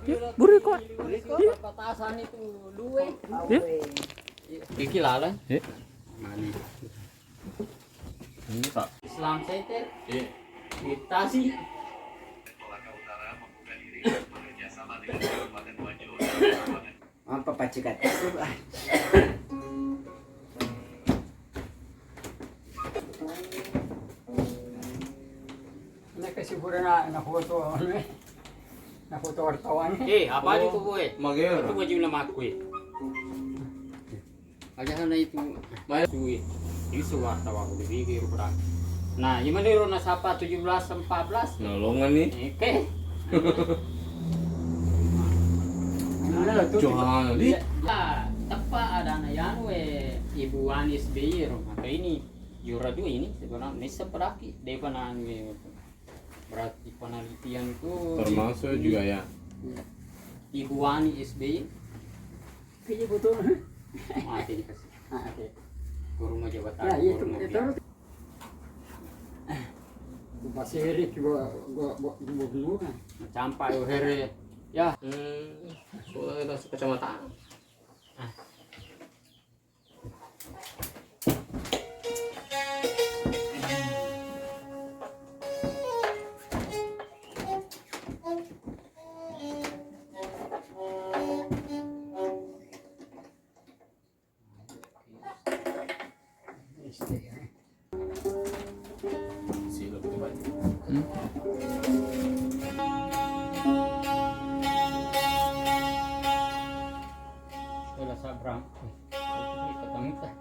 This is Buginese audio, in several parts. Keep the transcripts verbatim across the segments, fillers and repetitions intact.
Iya, buri ko. Buri ko, iya. Perbatasan itu luwe. Iya. Iki laleng. Iya. Mani. Ini, Pak. Islam Center. Iya. Kita sih. Apa pacikat? Ah. Nakke sipurana na foto, anu, eh. Na foto wartawan. Eh, apa itu, boy? Magero. Itu baju nama aku, eh. Aja hana itu. Baik. Suwi. Itu wartawan aku dipikir, kurang. Nah, gimana ro nasapa tujuh belas empat belas? Nolongan nih. Oke. Mana tuh? Johali. Ya, tepat ada anak yanu, eh, Ibu Wanis Biro. Maka ini juara dua ini sebenarnya nisa pedaki. Dia pernah anu, eh, berarti penelitian tuh termasuk di, juga ya. Ibu Wani S B Y. Iya, betul. Mati dikasih. Ah, oke. Guru mau jabatan, ya, iya, guru itu, mau itu biar. Harus. Pasiri gua, gua, gua, gua, gua, kan. Campak yo here. Ya. Hmm, soalnya kita kecamatan. Ah. Silop coba. Hmm. Wala sabrang. Ini ketemu teh.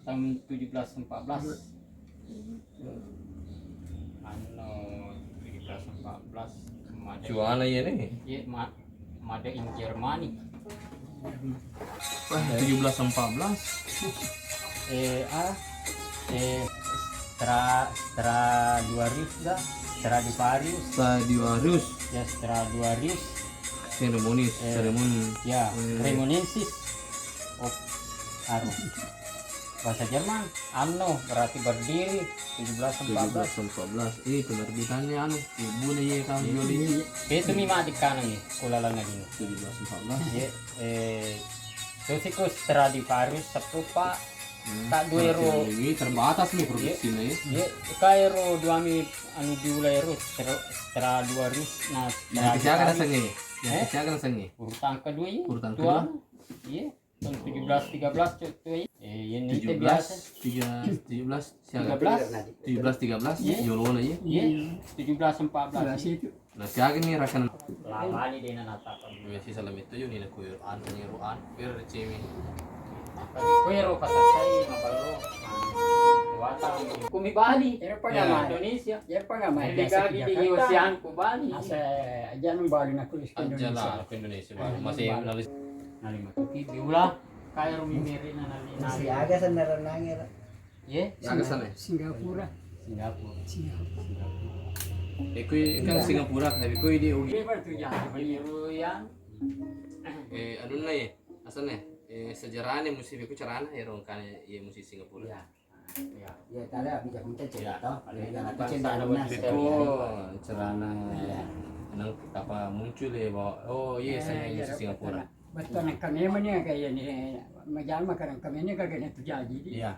Tahun tujuh belas empat belas. Anu, tujuh belas empat belas, mada. Juana iya nih. Iya, ma-, mada in Germany. Wah, tujuh belas empat belas. Eh, ah, eh, Stra-, Stradivarius dah, Stradivarius. Stradivarius. Ya, Stradivarius. Seremoni, eh, seremoni. Ya, hmm. Remonensis. Oh, anu. Bahasa Jerman, anno berarti berdiri, tujuh belas empat belas. Tujuh belas empat belas. Eh, penerbitannya anu, ibu nih ya, kamu jual ini. Itu mi mati kanang ya, sekolah lagi ini. Tujuh belas empat belas. Ya, eh, terus iku Stradivarius seppupa, hmm, tak dua euro. Ini terbatas nih produksinya ya. Ya, ka euro dua mi anu diulai euro, Stra-, Stradivarius, nah, yang kecil kan Stradivarius. Sengi. Yang kecil kan sengi. Urutan kedua ya. Urutan kedua. Iya. Tahun tujuh belas tiga belas, Cuk, tuh, iya. Eh, iya, ini teh biasa. Tujuh belas, tiga, tujuh belas, siaga? Tiga belas. Tujuh belas tiga belas, iya. Yolona, iya. Iya, tujuh belas empat belas. Sebelah situ. Nasiaga ni rakan. Lamani dena natapa. Biasa salam itu yo ni, naku anu ni ruan, biar cemi. Kuero pasassai maballo. Watang. Kumi Bali. Ero pangama. Indonesia. Ero pangama. Biasa di Jakarta. Asa aja nu Bali naku ke Indonesia. Aja lah ke Indonesia baru. Masih nulis. Nali matuki diulah. Kayak rumi meri na nali. Masih aga sendaran nangir. Ye? Aga sana? Singapura. Singapura. Singapura. Eh, kui kan Singapura, tapi kui di Ugi. Ini baru tuh ya. Yang Eh, anunna ye, asalna, eh, sejarahnya musi ku carana ya rongkane ye musi Singapura. Ya. Ya. Ya, tadi habis aku cerita. Ya, ada yang cerita. Oh, carana. Nang apa muncul ya bahwa, oh iya, saya musi Singapura. Betul, kami ini kayak ini, majama kadang kami ini kagak itu jadi. Iya.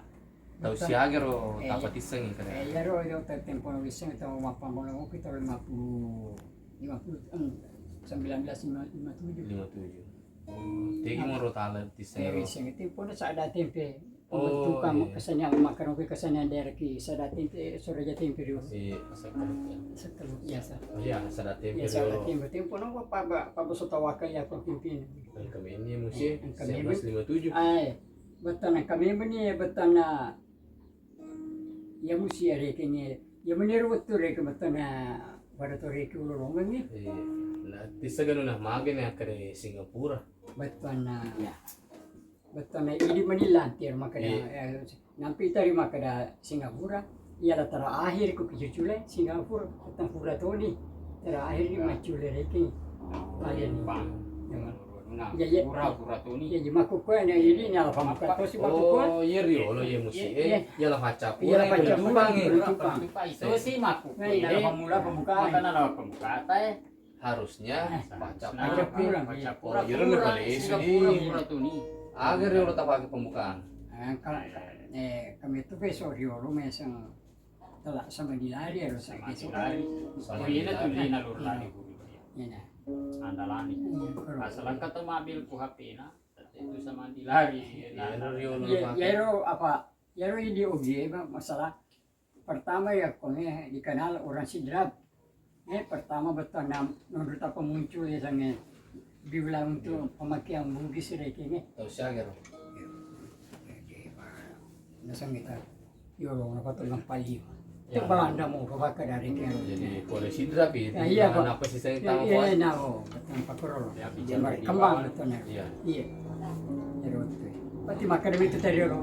Tau siaga ro, eh, tapatisseng kada? Eh, iyaro, iyaro te-, tempo wisseng tau mappamula moki tau lima puluh, lima puluh, em, sembilan belas lima, lima tujuh. Lima tujuh. Oh, tegi moro tala tisseng ro? Eh, wisseng tempo na sada tempe. Oh, pembentukan iya. Kesenian, makkeda kesenian daerah ki sada tempe, soraja tempe rio. Si, sekelup ya. Sekelup biasa. Oh iya, sada tempe rio. Iya, sada tempe. Tempo na pa, pa, pa, pa, so tawakal ya, pemimpin. Engka menni musi, eh, engka menni. Sebelas lima tujuh. Ah, iya. Bettuanna kami meni, bettuanna iya musi arekengnge, iya meniro wettu rekeng bettuanna pada to rekeng ulo longengngi. Iya. Nah, tisseganu nah magani akkeda Singapura. Bettuanna, iya. Bettuanna idi meni lantir makkeda, iya, eh, nampi tadi makkeda Singapura. Iya, la terakhir ku kicucule Singapura, tang pura toni. Terakhir ni maccule rekeng. Paling. Iya, iya. Pura, pura toni. Iya, iya, makkukue na ini, na la pambuka tosi makkukue. Oh, iya, riolo, iya, musi. Iya, iya. Iya, la facca pura, iya, la facca pura, Jepang, iya. Jepang. Itu si makkukue. Iya, iya. Na la pamula pembukaan. Makana la pembukaan, eh. Harusnya facca pura. Facca pura. Oh, iya, pura, pura, pura toni. Aga riolo tapake pembukaan. Eh, kalau, eh, kami itu besok riolo meseng. Tela sama dilari ero. Sama dilari. Sama dilari. Iya, na lur lari guru. Iya, na. Andalani. Iya, koro. Asal engka to mabil ku H P-na, itu sama dilari. Iya, na. Iya, ero apa? Ero idi ogi, masalah pertama ya, kone dikenal orang Sidrap. Eh, pertama bettuanna menurut apa muncul ya, sange. Diulang untuk pemakaian Bugis rekeng, eh. Tau siaga ro? Naseng kita, yolo, napa tu gampang lima. Ya. Itu Belanda mau ke Baka dari Kero. Jadi, polisi itu tapi, ya, iya, Pak. Apa sih saya tahu, iya, Pak? Iya, nah, oh, betul, Pak Koro. Ya, bicara kembang betul, nah. Iya. Iya. Jadi, betul. Berarti maka demi itu tadi, lo.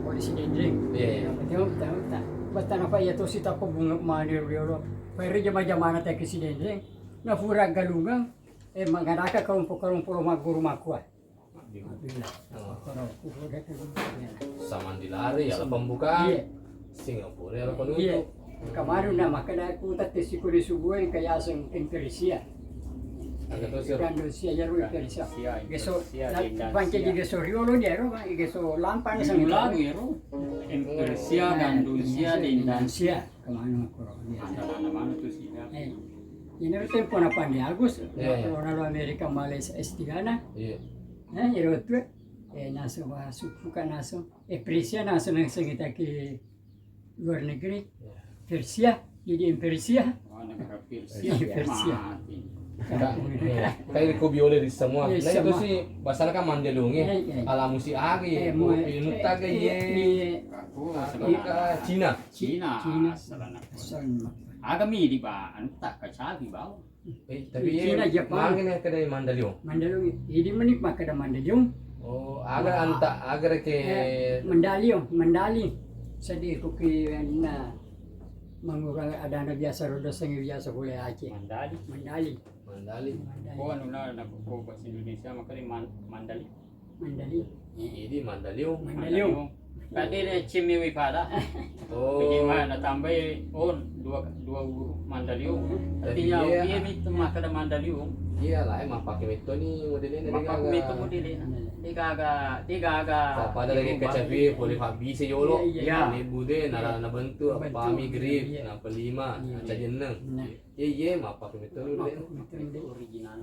Polisi Dendreng. Iya, iya. Betul, betul, betul. Betul apa ya, tuh si tak kok bunga mana, lo. Pak Eri jama-jamana tak ke si Dendreng. Na fura galungang, eh, mangaraka kelompok-kelompok lo magguru makua. Alhamdulillah. Oh. Koro, koro, koro, koro. Sama dilari ya, la pembukaan. Iya. Singapura ya, la penutup. Iya. Kemarin na makkeda ku tette sikuri subuh yang kayak aseng Indonesia. Ada tuh sih. Indonesia ya, ru Indonesia. Geso, panca di geso riolo dia, ru, geso lampan sama. Indonesia, Indonesia, Indonesia. Kemana koro? Iya. Ada mana-mana tuh sih, ya. Eh, ini ro tempo na Pande Agus, iya, iya, ro nalo Amerika, Malaysia, S tiga na. Iya. Eh, iro tu, eh, naso bahas suku kan naso. Eh, Persia naso nang sengita ke luar negeri. Iya. Persia, jadi Persia. Oh, negara Persia. Iya, Persia. Mati. Ka-, iya. Kayak ko biole di semua. Iya, nah, itu semua. Sih, bahasanya kan Mandailing, ya. Iya, iya. Ala musi agi, eh, kopi, eh, nutta ke, iya, iya. Aku, ah, sebenarnya. Cina. Cina, Cina. Asal anak. Asal anak. Aga mi di ba, anu tak kacapi bau. Eh, tapi Cina, iya, Jepang. Mangin ya kedai Mandailing. Mandailing, idi meni makkeda Mandailing. Oh, aga anta, aga reke. Eh, Mandailing, Mandailing. Sedih kuki na mangura adana biasa rodo sengi biasa boleh aja. Mandailing. Mandailing. Mandailing. Mandailing. Ko anu na, na ko bahasa Indonesia makkeda man-, Mandailing. Mandailing. Idi Mandailing. Mandailing. Tadi ada cimiwi pada. Oh. Jadi mana tambahi, oh, dua, dua huruf Mandailing. Jadi artinya iya, iya, itu makkeda Mandailing. Iya lah, emang pakai metode ni modelnya. Emang pakai metode modelnya. Dia gaga, dia gaga. Pada lagi kecapi, boleh habis yolo. Iya, iya. Iya. Ini bude, nara na bentuk, apa mi grip, iya, na pelima, iya, na cajenneng. Nah. Iya, iya, mappake metode dulu deh. Mappake metode dulu. Original.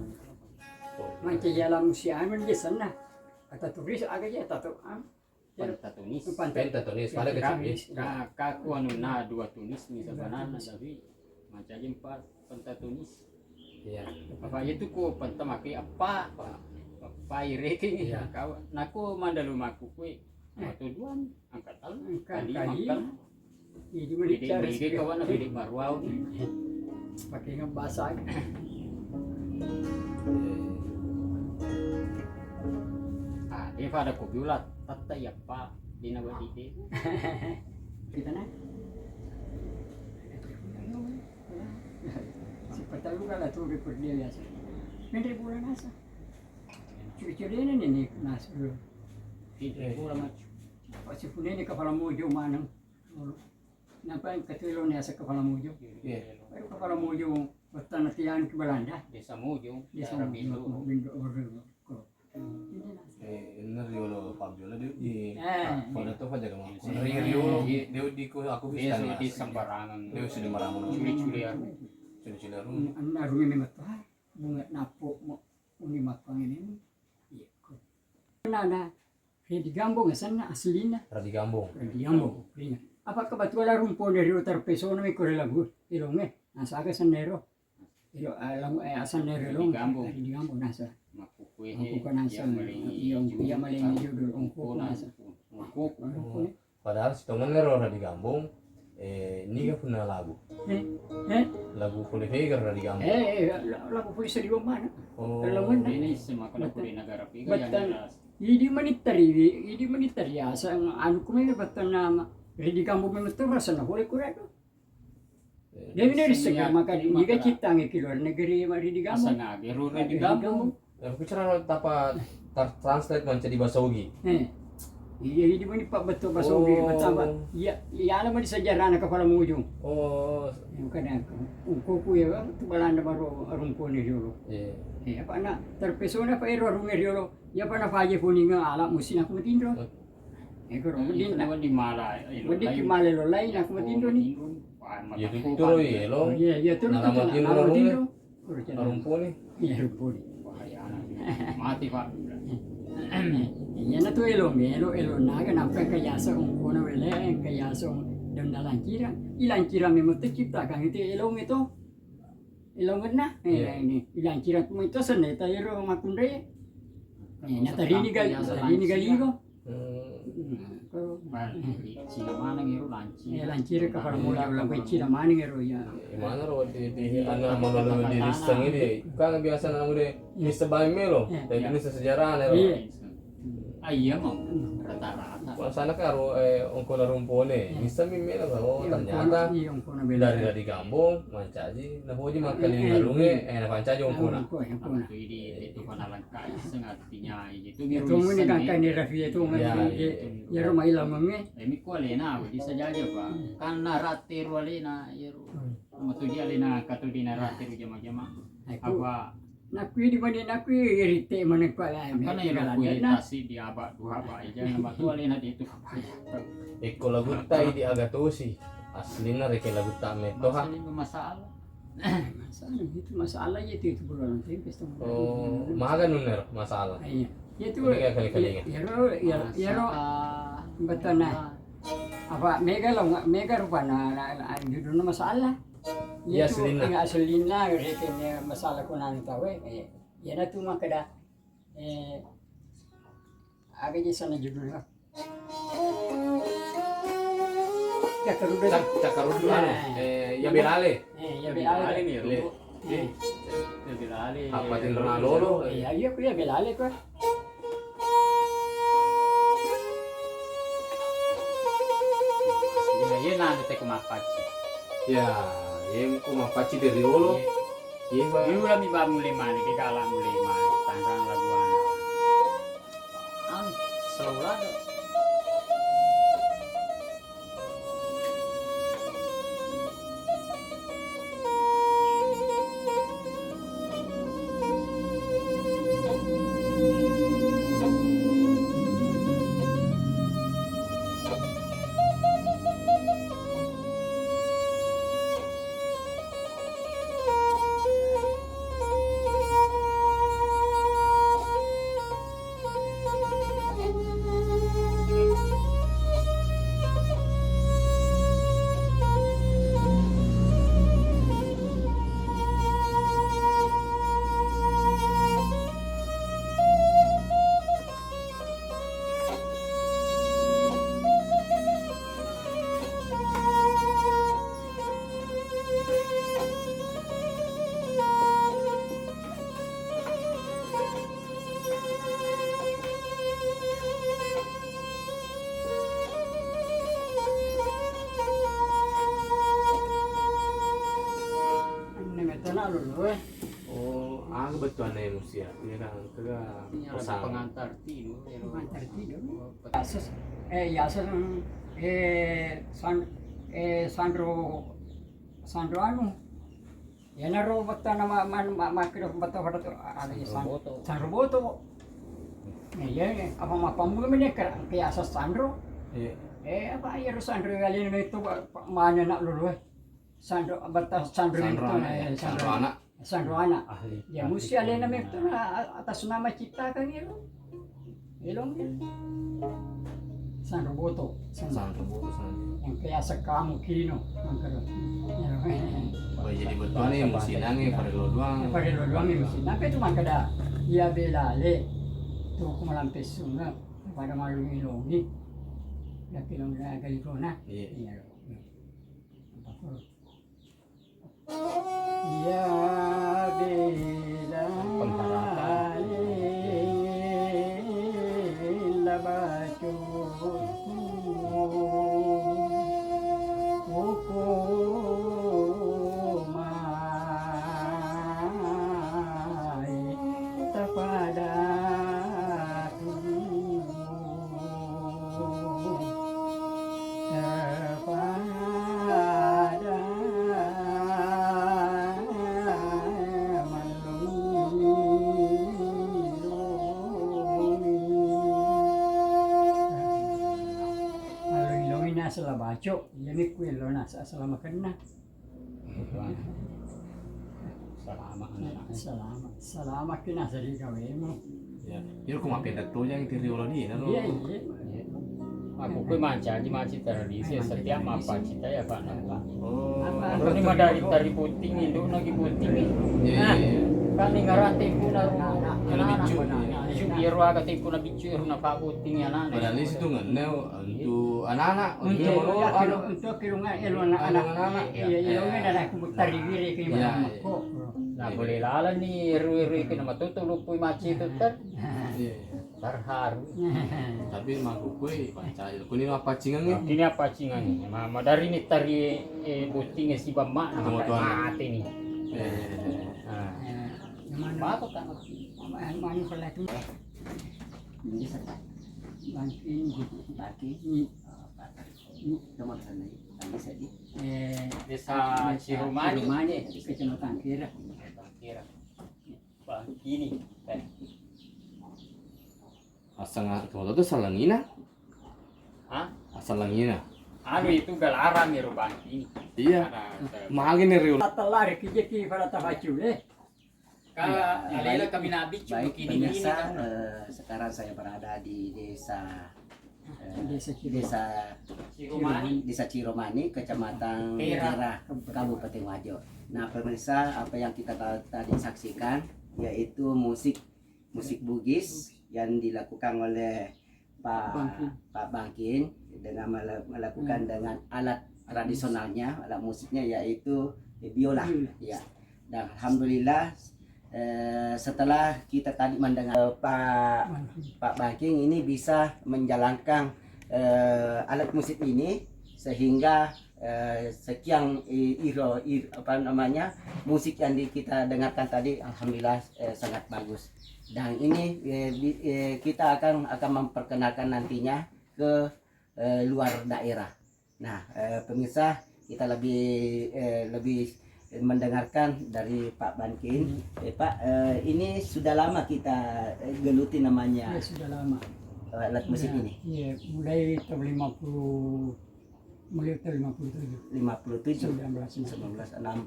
Oh. Mancaji alam usia anu dia sana. Kata tulis aga ya, tato, ah. Pentatonis. Pentatonis, pada kecil. Ka-, ka-, ku anu na dua tunis ni sebenarnya, tapi mancaji empat pentatonis. Iya. Apa itu ku penta maki apa? Apa ireki? Iya. Kau, naku mandalu maku kui. Matuduan, angka tellu, angka lima, angka lima. Jadi, jadi kawan, jadi baruau. Pakai ngebasa. Ah, dia pada ko biula, tata ya, Pak, di nawa di. Kita na. Siapa tahu kalau tuh record dia biasa. Nanti bulan asa. Curi-curi ini nih, Mas. Itu bulan, Mas. Apa sih punya ini kepala mojo mana? Napa yang kecil lo nih asa kepala mojo? Iya. Baru kepala mojo, petang tiang ke Belanda. Desa Mojo, Desa Mojo, Bindo. Bindo, Bindo. Eh, ini riolo Fabiola dia di, eh, pada tuh aja kamu. Iya, riolo, iya, dia di ku aku bisa di sembarangan. Dia sudah sembarangan. Curi-curi aku. Curi-curi aku. Hmm, arung ini mah tuh, bunga napo mo, uni makkang ini. Iya. Nana, Redi Gambong asenna aslina. Redi Gambong. Redi Gambong. Ringa. Apa kebetulan rumpone ri utar pesona mi kore lagu ilonge. Nasaga sennero. Ilo, ah, lagu, eh, asenna ri Redi Gambong. Redi Gambong nasa. Makkukue. Makkukue nasa. Iya, iya, malengi judul ongko nasa. Ongko. Padahal sitongenna ro Redi Gambong, eh, niga punna lagu. Eh, eh. Lagu pole vega Redi Gambong. Eh, eh, la-, lagu pole sediwa mana? Oh. Lagu mana? Ini semua kena pole negara vega yang jelas. Idi manittari, idi manittari asa anu kumene battanna Redi Gambong memang tu rasa na pole kurang tu. Dewi ne risseng maka niga cittangngi ki luar negeri ma Redi Gambong. Asana ge ro Redi Gambong. Eh, aku cara tapa tar-, translate mancaji bahasa Ugi. Eh. Iya, idi mani pak betul bahasa Ugi. Oh. Betapa? Iya, iya, ala mani sejarah na kepala mujung. Oh. Bukan aku. Ungkoku ya, tu Belanda baru rumpone dulu. Iya. Iya, apa na terpesona pak ero arunge dulu. Iya, apa na faje kuninga ala musim aku matinro. Eh. Eko ro, wedding na, wedding mala, eh, wedding ki mala lo lain, aku matinro ni. Iya, tu, tu ro, iya, lo. Iya, iya, tu ro, tu ro, matinro. Rumpuni. Iya, rumpuni. Bahayana. Mati, Pak. Iya, na tu elo, melo, elo naga, nappa kayasa ongkona wele, kayasa denda lancira. I lancira memang terciptakan itu elo itu. Elo ngena, eh, ini. I lancira tu itu seneta ero makunre. Eh, na tadi ini gal-, tadi ini galigo. Hmm. Cina maneng ero lancira. Eh, lancira ke para mula, lagu Cina maneng ero, ya. Eh, mana ro di, di, anak mana lo di listeng ini. Kan biasa anak muda, eh, listeng bae melo. Eh, tapi ini sejarah ero. Iya. Ah, iya, mau. Hmm. Rata-rata. Biasana karo, eh, ongkona rumpone. Iya. Bisa mi melo, oh, iya, ternyata ongkona, iya, ongkona beda. Dari, dari Gambong, mancaji, nah, hoji makan, eh, eh, ngarunge, eh, na pancaji ongkona. Ongkona, ongkona. Itu di, itu kana lengkap, setengah Iya, itu. Itu muni kangkani Rafia itu, iya, iya. Ya rumah ilmu me. Eh, mi kualena, bisa jaja, Pak. Hmm. Kan narate rualena, ya ru. Hmm. Matu dia lena, katu di narate ru jama-jama. Nah, itu. Apa? Nakui di mana, nakui rite mana kuala. Kan ya nakui tasi di abak dua abak aja, nama tu alena di itu apa ya. Eko lagu tai di agatosi. Aslina reke lagu tak metoha. Masalah itu masalah. Masalah itu masalah itu, itu bulan tempe setengah bulan. Oh, maga nunner masalah. Iya. Iya tu. Ini kayak kali-kali ya. Iya, ro, iya, iya, ro. Betul nah. Apa mega lo, mega rupa na, na, na, judulnya masalah. Iya, iya tu, selina. Iya, selina, rekene masalah kunang tawe. Eh, iya na tu makada. Eh, aga je sana judulnya. Cakkaruddu. Cak-, Cakkaruddu, anu, eh, iya Belale. Eh, iya Belale. Belale ni, ro. Eh. Iya Belale. Apa tinro lolo? Iya, iya, ku iya Belale ku. Iya, iya, na, anu, teko mappaci. Iya, iya, ku mappaci dari olo. Iya. Iya, Pak. Iya, ula mi ba mulai mani, ke kala mulai mani, tanrang lagu anak. Anu, selalu ada. Lolo, eh. Oh, aga bettuanna Musi ya? Iya kan, kega. Iya, lagi pengantar tidur, ya, lo. Pengantar tidur. Oh, pet- Yases, eh, Yases, eh, San-, eh, Sandro, Sandro anu. Iyanaro bettuanna ma-, ma-, ma-, makkeda bettuanna pada tu, ah, Sandro San-, Boto. Sandro Boto. Eh, iya, iya. Apa mappammula mennekka, ke Yases Sandro? Iya. Eh, apa iyaro Sandro alena metto, pa-, pa-, mane anak lolo, eh. Sandro, batta Sandro Sandro itu, anak, eh, ya, Sandro Sandro, anak. Sandro anak. Ahli, ya, ahli musti alena koordinat. Metto na a-, atas nama ciptakan itu. Elong ya. Sandro Boto, Sandro. Sandro Boto, Sandro. Yang biasa kamu kino, mangkero. Wah, jadi betul nih, musinange parello doang. Parello doang nih musinang. Apa itu mangkeda? Iya bela le. Tuh, aku malampe sungai. Pada malu ilongi. Ya, ilongi agak ikona. Iya. Iya. Ya bela Pengharapan. Lila bacu hukumai tapada Mallongi-longi nasala baco, iyami kuello nasa-, salamakenna. Salama anak-anak. Salama. Salama ki nasali gawemu. Ya. Iro ku mappeda tojang ti riolo di, naro. Iya, iya. Aku kue mancaji maci tradisi, setiap mappaccita ya, Pak, napa. Oh. Apa? Ini madari tari puting, induk lagi puting. Iya, iya, iya. Kan ini ngarang tempo na anak-anak. Kalau biccu, iya. Biccu, iya, ruaga tempo na biccu, iya, runa Pak puting, anak-anak. Padahal di situ ngeneu untuk anak-anak, untuk iya, anu, untuk kirungan, anu, anak-anak. Anak-anak. Iya, iya, iya, iya. Tari wiri ke mana kok. Nah, boleh lalang nih, eru-eru ke nama tuh, tuh lupu maci itu kan. Iya, iya. Terharu. Tapi makkukue pancai. Kuni apa cingangi? Ini apa cingangi? Ma-, madari ni tari, eh, botting si bamma na mate ni. Iya, iya, iya. Nah. Mana? Apa tak? Mana pula tu? Ini satu. Bangki. Bangki. Ini. Ini teman sana. Bangki saja. Eh, Desa Ciromani. Ciromani, Kecamatan Kira. Kira. Bangkini. Eh. Asal nggak tahu tuh salangina. Hah? Asal langina. Anu itu galaran ya Bangkini. Iya. Magi nih riul. Tatellar kije ki pada tafacu, eh. Ka alela kami nabi. Baik, pemirsa, eh, sekarang saya berada di desa eh, Desa Ciromani. Desa Ciromani. Desa Ciromani, Kecamatan Kera. Kera, Kabupaten Wajo. Nah, pemirsa, apa yang kita ta-, tadi saksikan yaitu musik, musik Bugis yang dilakukan oleh Pak Bangkin. Pak Bangkin dengan mela-, melakukan dengan alat tradisionalnya, alat musiknya yaitu biola. Biola. Ya. Dan alhamdulillah, eh, setelah kita tadi mendengar, eh, Pak, Pak Bangking ini bisa menjalankan, eh, alat musik ini sehingga, eh, sekian i-, iro, i-, apa namanya, musik yang di-, kita dengarkan tadi, alhamdulillah, eh, sangat bagus. Dan ini, eh, di-, eh, kita akan, akan memperkenalkan nantinya ke, eh, luar daerah. Nah, eh, pemirsa, kita lebih, eh, lebih mendengarkan dari Pak Bankin. Eh, Pak, eh, ini sudah lama kita, eh, geluti namanya, iya, sudah lama, alat musik ini. Iya, mulai tahun lima puluh, mulai tahun lima puluh tujuh. Lima puluh tujuh. Sembilan belas enam. Sembilan belas enam.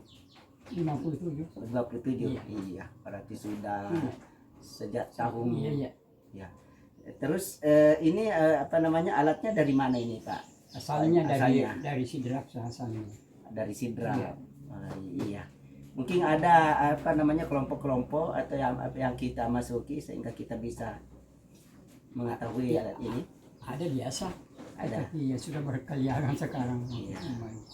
Lima puluh tujuh. Lima puluh tujuh. Iya. Iya, berarti sudah sejak tahun, iya, iya. Ya. Terus, eh, ini, eh, apa namanya, alatnya dari mana ini, Pak? Asalnya dari, asalnya? Dari Sidrap asalnya. Dari Sidrap. Iya. Oh, iya. Mungkin ada, apa namanya, kelompok-kelompok atau yang, apa yang kita masuki sehingga kita bisa mengetahui alat ini? Ada biasa. Ada. Tapi ya sudah berkeliaran sekarang. Iya. Lumayan.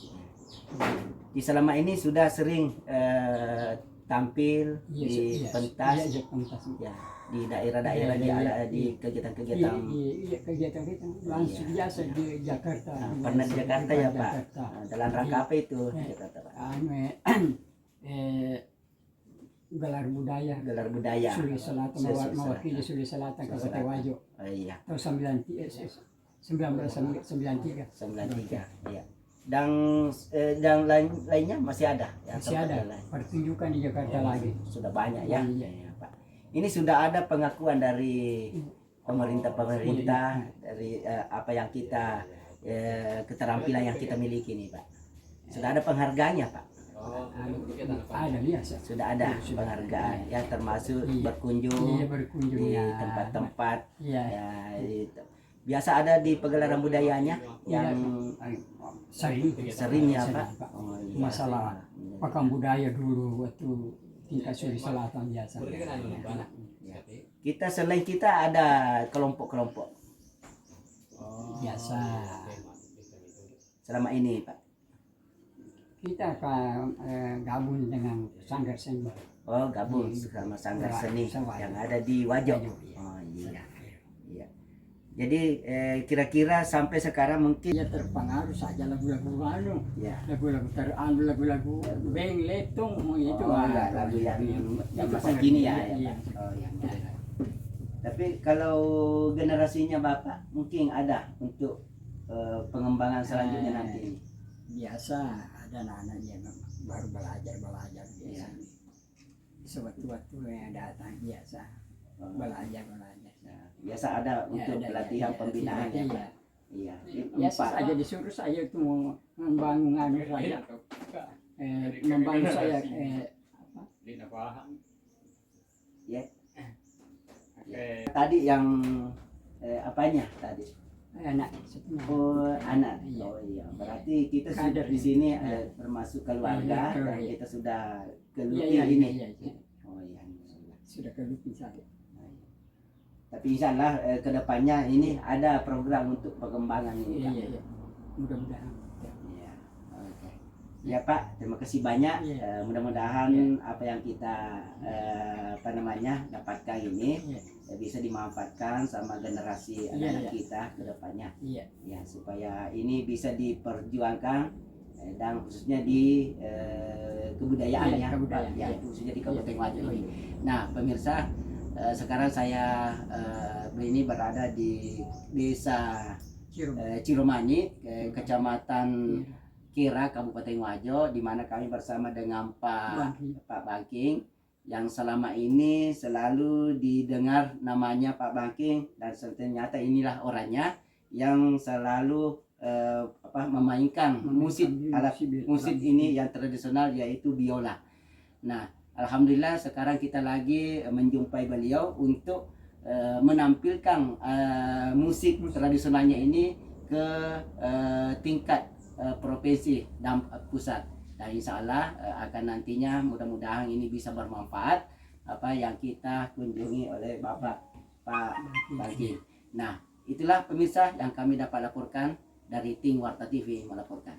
Di selama ini sudah sering, eh, tampil di pentas, iya, iya, pentas, ya, di daerah-daerah, iya, di, iya, iya, di kegiatan-kegiatan. Iya, iya, iya, kegiatan kita langsung biasa di Jakarta. Nah, pernah di Jakarta ya, Pak? Jakarta. Nah, dalam rangka apa itu? Iya. Jakarta, Pak? Anu, eh, eh, Gelar budaya. Gelar budaya. Suli Selatan, Suli Selatan. Mewakili Suli Selatan, Suli Kabupaten Selatan. Wajo. Oh, iya. Tahun sembilan tiga, eh, sembilan belas sembilan tiga. Sembilan tiga, iya. Dan, eh, dan lain, lainnya masih ada, yang masih tempat ada. Yang lain. Pertunjukan di Jakarta lagi. Ya, sudah banyak, ya. Iya. Ya, Pak. Ini sudah ada pengakuan dari pemerintah-pemerintah, oh, iya, dari, eh, apa yang kita, eh, keterampilan yang kita miliki nih, Pak. Sudah ada penghargaannya, Pak? Ada, biasa. Sudah ada penghargaan, ya, termasuk berkunjung di tempat-tempat, ya, itu. Biasa ada di pegelaran budayanya yang sering, ya, Pak? Oh, iya. Masalah pekan budaya dulu waktu tingkat Suli Selatan biasa. Ya. Kita, selain kita, ada kelompok-kelompok? Biasa. Selama ini, Pak? Kita, Pak, eh, gabung dengan Sanggar Seni. Oh, gabung sama Sanggar Seni yang ada di Wajo. Wajo, iya. Oh, iya. Iya. Jadi, eh, kira-kira sampai sekarang mungkin ya terpengaruh saja lagu-lagu anu. Ya. Lagu-lagu ter-, anu, lagu-lagu band, letong, itu. Oh, lagu yang, yang masa kini ya, ya, Pak? Iya. Oh, iya. Tapi kalau generasinya Bapak mungkin ada untuk, eh, pengembangan selanjutnya nanti? Biasa ada anak-anak yang baru belajar, belajar biasa. Iya. Sewaktu-waktu yang datang biasa belajar, belajar. Nah, biasa ada untuk pelatihan pembinaan, ya, Pak? Iya. Biasa saja disuruh saya itu mau membangun anu saya. Eh, membangun saya, eh, apa? Ya. Oke. Tadi yang, eh, apanya tadi? Anak, satunya. Oh, anak. Iya. Oh, iya. Berarti kita sudah di sini, eh, termasuk keluarga dan kita sudah geluti ini. Iya, iya. Oh, iya. Sudah geluti saya. Nah, iya. Tapi insya Allah, eh, ke depannya ini ada program untuk pengembangan ini, Pak. Iya, iya. Mudah-mudahan. Iya. Oke. Ya, Pak, terima kasih banyak. Iya. Eh, mudah-mudahan apa yang kita, eh, apa namanya, dapatkan ini, eh, bisa dimanfaatkan sama generasi anak-anak kita ke depannya. Iya. Ya, supaya ini bisa diperjuangkan, eh, dan khususnya di, eh, kebudayaan, ya, Pak, khususnya di Kabupaten Wajo ini. Nah, pemirsa, eh, sekarang saya, eh, ini berada di Desa, eh, Ciromani, eh, Kecamatan Kera, Kabupaten Wajo, di mana kami bersama dengan Pak, Pak Bangking, yang selama ini selalu didengar namanya Pak Bangking, dan ternyata inilah orangnya yang selalu, eh, apa, memainkan musik, alat musik ini yang tradisional, yaitu biola. Nah, alhamdulillah sekarang kita lagi, eh, menjumpai beliau untuk, eh, menampilkan, eh, musik tradisionalnya ini ke, eh, tingkat, eh, provinsi dan pusat. Dan insya Allah, eh, akan nantinya mudah-mudahan ini bisa bermanfaat apa yang kita kunjungi oleh Bapak, Pak Bangking. Nah, itulah pemirsa yang kami dapat laporkan dari tim Warta T V melaporkan.